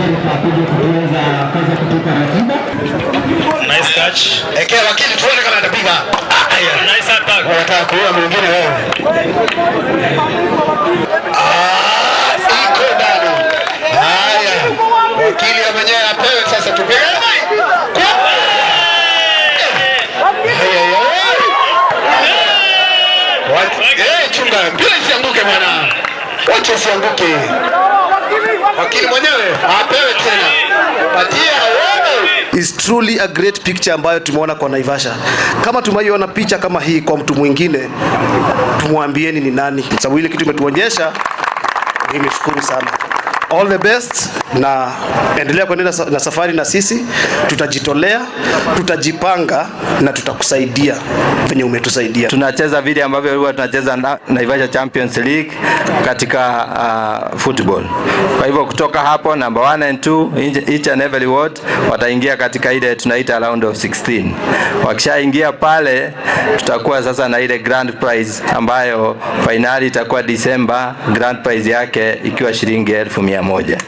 Sheriff akuje kutuweza kuweza kutupa ratiba. Nice catch. Ekea wakili tuone kama atapiga. Haya. Nice attack. Wanataka kuua mwingine wewe. Ah, iko ndani. Haya. Wakili ya mwenyewe apewe sasa tupige. Haya, haya. Chunga mpira isianguke bwana. Wacha isianguke. Wakili mwenyewe apewe tena. Patia wewe. Is truly a great picture ambayo tumeona kwa Naivasha. Kama tumeiona picha kama hii kwa mtu mwingine, tumwambieni ni nani, sababu ile kitu imetuonyesha. Nimeshukuru sana. All the best na endelea kuendelea na safari na sisi, tutajitolea, tutajipanga na tutakusaidia venye umetusaidia. Tunacheza vile ambavyo huwa tunacheza Naivasha Champions League katika football. Kwa hivyo kutoka hapo number 1 and 2 each and every ward wataingia katika ile tunaita round of 16. Wakishaingia pale tutakuwa sasa na ile grand prize ambayo finali itakuwa December, grand prize yake ikiwa shilingi 100,000.